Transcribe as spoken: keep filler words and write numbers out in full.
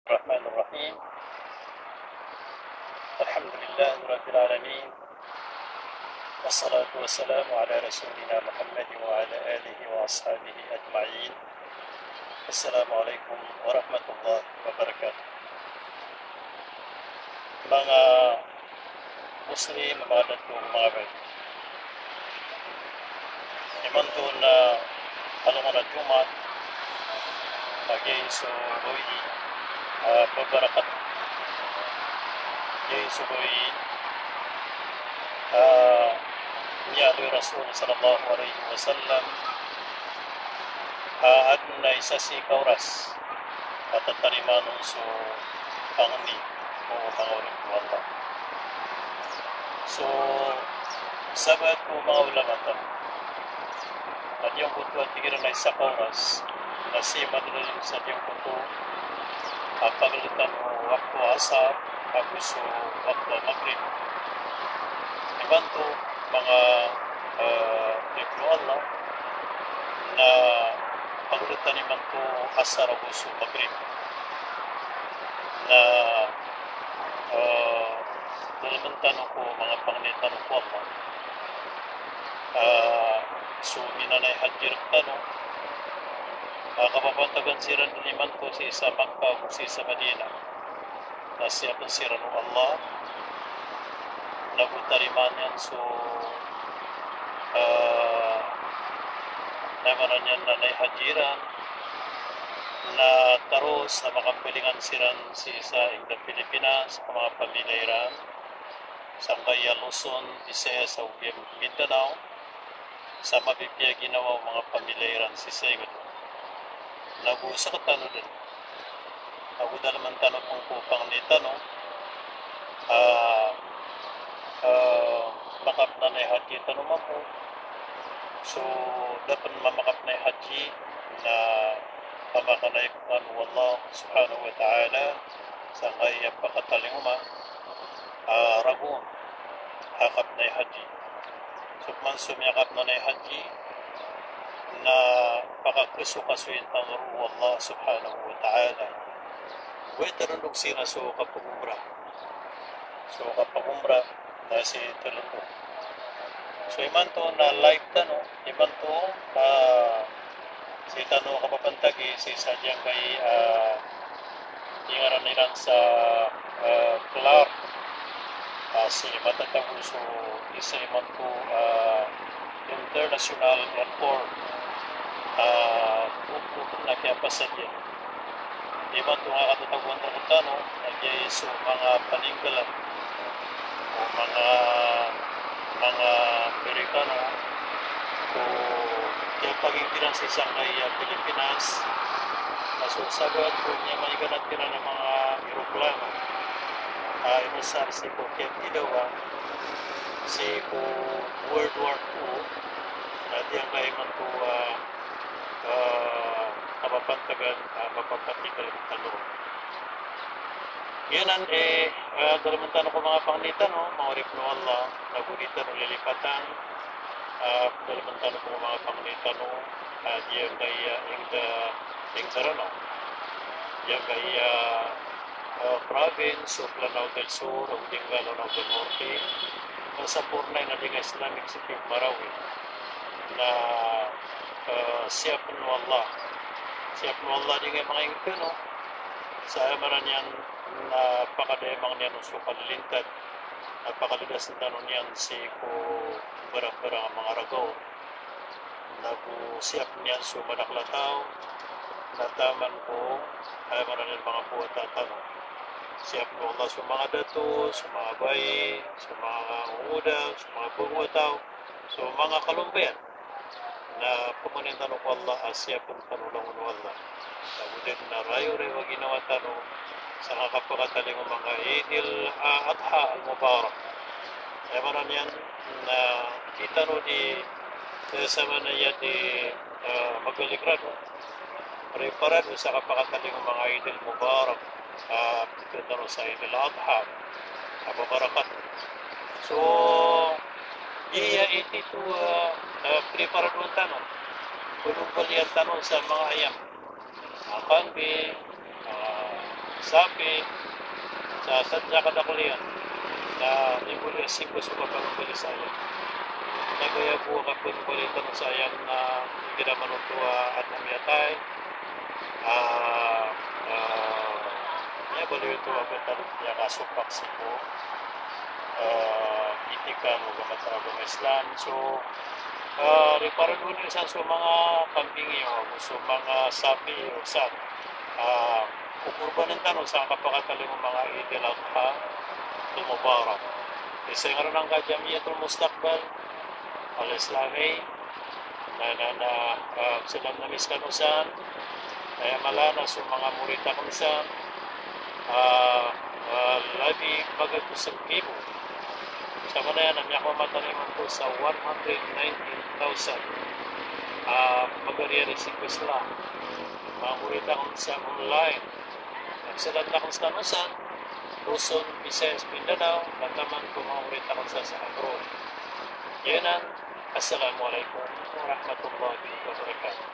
الرحمن الرحيم. الحمد لله رب العالمين. والصلاة والسلام على رسولنا محمد وعلى آله وأصحابه أجمعين. السلام عليكم ورحمة الله وبركاته. Manga Muslim, manga dato, manga babay. Imanto na alongan a Jumaat, a giyai so gawii a babarakat. Giyai so gawii a miyaaloy o Rasul sallallahu alaihi wasallam a adn a isa sii ka oras a tatarimaan on so pangni o manga oripn o Allah. So sabaad ko manga ulama tano a giyangkoto a tig iran a isa ka oras na sii madalm sa giyangkoto a pagltan o wakto asar ago so wakto a magrib. Imanto manga, eh, oripn o Allah na pagltan imanto asar ago so magrib. Na, eh, dalmn tano ko manga pangni tano ko Allah. Eh, so minanay hajji rktano, eh, kapapantagan siran dn imanto sii sa Makkah ago sii sa Madinah. Na siyapn siran o Allah, na go tarimaan iyan so, eh, na maana niyan na nay hajji iran, na taros a makambalingan siran sii sa ingd a Pilipinas ko manga pamilya iran, sangkaya Luzon, Visayas ago giya Mindanao, sa mapipiya ginawa o manga pamilya iran sii sa ingd. Na go sktano dn, na go dalmn tano pn ko pangni tano, ah, ah, makapnanay hajji tano mambo. So da pn mamakapnay hajji na pamakanay ko kano o Allah subhanahu wa ta'ala, sangkaya pakatalingoma a ragon a kapnay hajji. So pman so miyakapnanay hajji na pakakasokasoyin tano roo o Allah subhanahu wa ta'ala. Way tarondog sii na so kapagumrah. So kapagumrah na sii tarondog. So imanto na live tano, imanto, ah, sii tano kapapantagi sii sa giyangkai, ah, ingaran iran sa, ah, Clark, ah, sii matatago so isa imanto, ah, international airport, ah, na kiyapasad iyan. Imanto nga katatagoan rktano na giyai so manga paninggalan o manga, manga Amerikano ko kiyapaginggiran sii sangkaya Pilipinas, na so sabaad ko miyamaiganad kiran a manga eroplano a inosar sii ko kiyatidawa sii ko World War Two, na giyangkai imanto, ah, ah, kapapantagan, ah, kapapantagan tano. Giyanan, eh, ah, dalmn tano ko manga pangni tano, manga oripn o Allah, na go di tano lilipatan, ah, dalmn tano ko manga pangni tano, ah, giyangkai, ah, ingd a, ingd a Ranaw. Giyangkai, ah, ah, province of Lanao del Sur, ago giyangkai Lanao del Norte, na sapornay na di nga Islamic State of Marawi. Na, eh, siyapn o Allah. Siyapn o Allah di nga manga ingd kano. Sa aya maana niyan na pakadayamang iyan on so kalilintad. Na pakalidas tano niyan sii ko barang-barang a manga ragaw. Na go siyapn iyan so madakl a taw, na taman ko, aya maana niyan, manga bowata tano. Siyapn o Allah so manga dato, so manga bai, so manga ngoda, so manga bago a taw, so manga kalompiyan. Na pamangnin tano ko Allah a siyapn tano langon o Allah. Na go dn na rayo-rayo a ginawa tano sa kapakatalingoma a Eidil, ah, Adha al-Mubarak. Aya maana niyan na di tano di, eh, samanaya di, eh, magalig rado. Preparado sa kapakatalingoma a Eidil Mubarak, ah, pitharo tano sa Eidil Adha a mabarakat. So iya ito, ah, ah, preparadoan tano, pmbalian tano sa manga ayam. Akan bi, ah, sapi, sa sadn sa kadakl iyan, na di bo niyan singko so kapagambalisaya. Na gaya bo a kapagambalisaya tano sa aya na igira man oto a adn a miyatay, ah, ah, miyabaloy oto a btad a miyakasopak sii ko, ah, etika o agama, agama Islam. So, ah, riparado niyo san so manga kambing iyo, ago so manga sapi iyo san, ah, kokorbanan tano sa kapakatalingoma o manga Eid al-Adha al-Mubarak. Isa ngaran angka Jamiyatul Mustaqbal Al-Islami, na, na, na, ah, sii na miskano san, aya mala na so manga morit akn san, ah, ah, labi magatos a ribo. Sa manaya na miyakaoma tano imanto sa one hundred nineteen thousand, ah, pagari a risibo sii. Manga morit akn san online. Sii na miskano san, Luzon, Visayas, Mindanao, na taman ko manga morit akn san sa abroad. Giyanan, Assalamu alaikum warahmatullahi wabarakatuh.